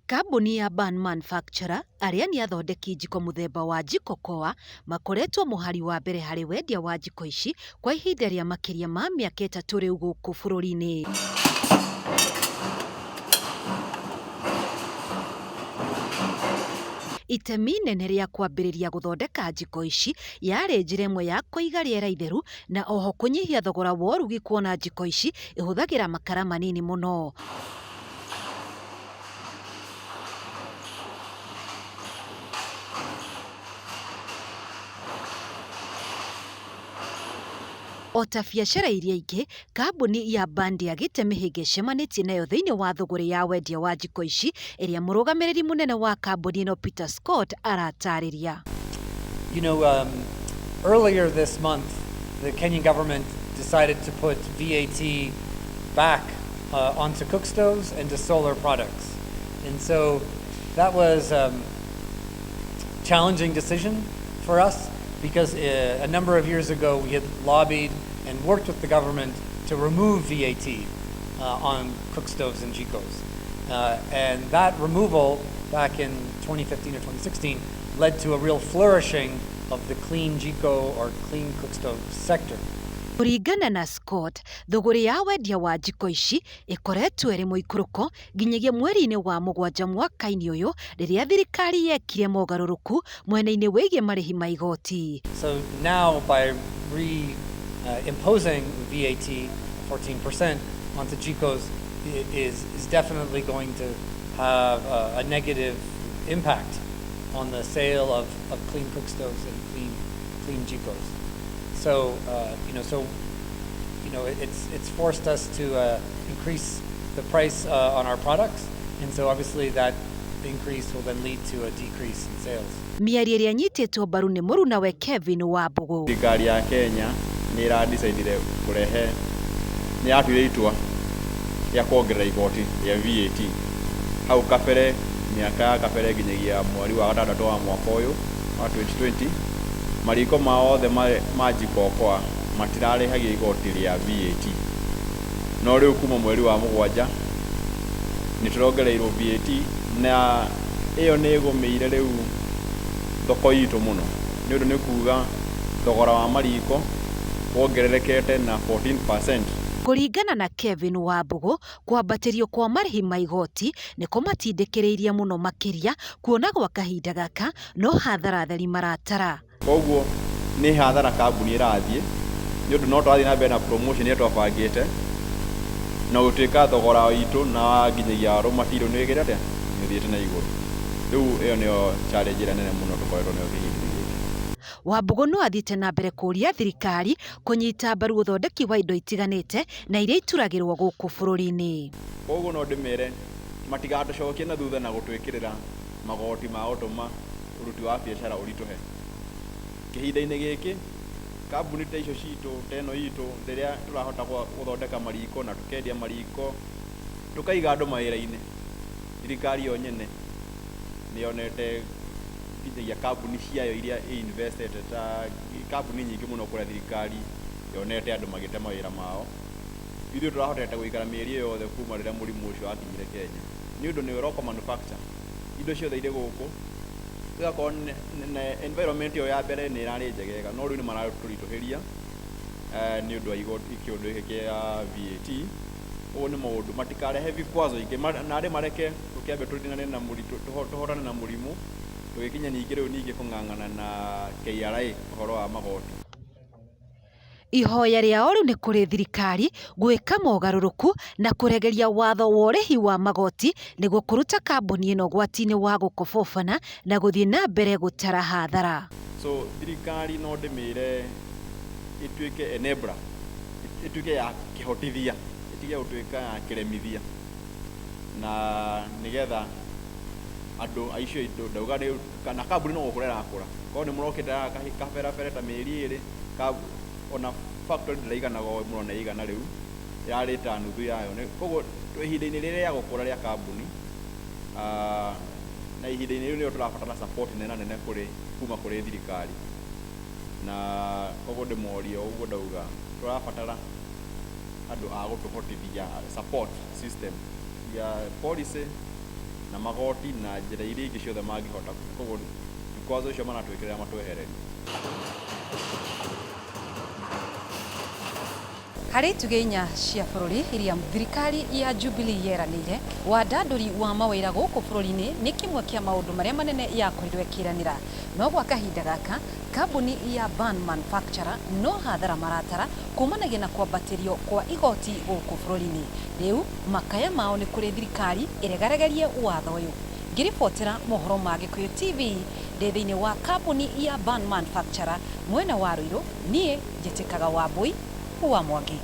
Kambuni ya Ban Manufacturer arĩa nĩ athondeki njiko mũthemba wa Jiko Koa makoretwo mũhari wa mbere harĩ wendia wa njiko ici kwa ihinda rĩa makĩria ma mĩaka 3 rĩu gũkũ bũrũri-inĩ. Itemi inene rĩa kwambĩrĩria gũthondeka njiko ici yarĩ njĩra ĩmwe ya kũiga rĩera itheru na oho kũnyihia thogora wa ũrugi kuona njiko ici ihũthagĩra makara manini mũno. O ta biacara iria ingĩ, kambuni ya Ban ndĩagĩte mĩhĩnga ĩcemanĩtie nayo thĩinĩ wa thũgũrĩ ya wendia wa njiko ici, ĩrĩa mũrũgamĩrĩri mũnene wa kambuni ĩno Peter Scott aratarĩria. Earlier this month, the Kenyan government decided to put VAT back onto cook stoves and to solar products. And so that was a challenging decision for us because a number of years ago we had lobbied and worked with the government to remove VAT on cook stoves and jikos. And that removal back in 2015 or 2016 led to a real flourishing of the clean jiko or clean cook stove sector. Kũringana na Scott, thũgũrĩ ya wendia wa njiko ici ĩkoretwo ĩrĩ mũikũrũko nginyagia mweri-inĩ wa 7 mwaka-inĩ ũyũ rĩrĩa thirikari yekire mogarũrũku mwena-inĩ wĩgiĩ marĩhi ma igoti. So now by re-imposing VAT 14% onto jikos is definitely going to have a negative impact on the sale of clean cook stoves and clean jikos. So it's forced us to increase the price on our products, and so obviously that increase will then lead to a decrease in sales. Mĩario ĩrĩa ĩnyitĩtwo mbaru nĩ mũrunawe Kevin Wambũgũ. Thirikari ya Kenya nĩ ĩradecidire kũrehe, nĩ yatuire itua rĩa kuongerera igoti rĩa VAT hau kabere, mĩaka ya kabere nginyagia mweri wa 6 wa mwaka ũyũ wa 2020, mariko mothe ma Jiko Okoa matirarĩhagia igoti rĩa VAT. No rĩu kuma mweri wa 7 nĩ tũrongereirwo VAT, na ĩyo nĩ ĩgũmĩire rĩu thoko itũ mũno, nĩ ũndũ nĩ kuga thogora wa mariko wongererekete na 14%. Kũringana na Kevin Wambũgũ, kwambatĩrio kwa marĩhi ma igoti nĩ kũmatindĩkĩrĩirie mũno makĩria kuona gwa kahinda gaka no hathara theri maratara. Koguo nĩ hathara kambuni ĩrathiĩ, nĩ ũndũ no tũrathiĩ na mbere na promotion ĩrĩa twabangĩte, na gũtuĩka thogora witũ na nginyagia raw material nĩ wĩkĩte atĩa, nĩ ũthiĩte na igũrũ. Rĩu ĩyo nĩyo challenge ĩrĩa nene mũno tũkoretwo nayo kĩhinda-inĩ gĩkĩ. Wambũgũ no athiĩte na mbere kũũria thirikari kũnyita mbaru ũthondeki wa indo itiganĩte na iria ituragĩrwo gũkũ bũrũri-inĩ. Koguo no ndĩmere matigatũcokie na thutha na gũtwĩkĩrĩra magoti ma gũtũma ũruti wa biacara ũritũhe. Kĩhinda-inĩ gĩkĩ kambuni ta icio citũ, ta ĩno itũ, rĩrĩa tũrahota gũthondeka mariko na tũkendia mariko, tũkaiga andũ mawĩra-inĩ, thirikari yo nyene nĩ yonete nginyagia kambuni ciayo iria ĩ-investete ta kambuni nyingĩ mũno kũrĩa thirikari yonete andũ magĩte mawĩra mao. Ithuĩ tũrahotete gũikara mĩeri ĩyo yothe kuma rĩrĩa mũrimũ ũcio wakinyire Kenya, nĩ ũndũ nĩ local manufacture, indo ciothe irĩ gũkũ, ĩgakorwo environment ĩyo ya mbere nĩ ĩrarĩ njegega, no rĩu nĩ maratũritũhĩria nĩ ũndũ wa igoti kĩũndũ gĩkĩ kĩa VAT. Ũguo nĩ maũndũ matikarehe vikwazo ingĩ, na arĩ mareke tũkĩambe tũrinane na mũritũ, tũhotane na mũrimũ, tũgĩkinya ningĩ rĩu ningĩ kũng'ang'ana na KRA ũhoro wa magoti. Ihoya rĩao rĩu nĩ kũrĩ thirikari gwĩka mogarũrũku na kũregeria watho wa ũrĩhi wa magoti nĩguo kũruta kambuni ĩno ũgwati-inĩ wa gũkobobana na gũthiĩ na mbere gũtara hathara. So thirikari no ndĩmĩre ĩtuĩke enabler, ĩtuĩke ya kĩhotithia, ĩtige gũtuĩka ya kĩremithia, na nĩgetha andũ aicio indo ndauga nĩ kana kambuni no gũkũra ĩrakũra, korwo nĩ mũrokĩte kaberabere ta mĩeri 2, ona factory ndĩraiganaga ũũ mũrona ĩigana rĩu, yarĩ ta nuthu yayo. Koguo ihinda-inĩ rĩrĩa rĩa gũkũra rĩa kambuni, na ihinda-inĩ rĩu nĩrĩo tũrabatara support nene nene kuma kũrĩ thirikari, na koguo ndĩmorie ũguo ndauga tũrabatara andũ a gũtũhotithia support system ya policy Na magoti na njĩra iria ingĩ ciothe mangĩhota. Koguo vikwazo icio maratwĩkĩrĩra matwehererie. Harĩ itugĩ inya cia bũrũri iria thirikari ya Jubilee yeranĩire, wandandũri wa mawĩra gũkũ bũrũri-inĩ nĩ kĩmwe kĩa maũndũ marĩa manene yakorirwo ĩkĩranĩra. No gwa kahinda gaka, kambuni ya Ban Manufacturer no hathara maratara kumanagia na kwambatĩrio kwa igoti gũkũ bũrũri-inĩ. Rĩu makaya mao nĩ kũrĩ thirikari ĩregaregerie watho ũyũ. Ngĩribotera mohoro ma Gĩkũyũ TV ndĩ thĩinĩ wa kambuni ya Ban Manufacturer mwena wa Ruiru, niĩ njĩtĩkaga Wambui wa Mwangi.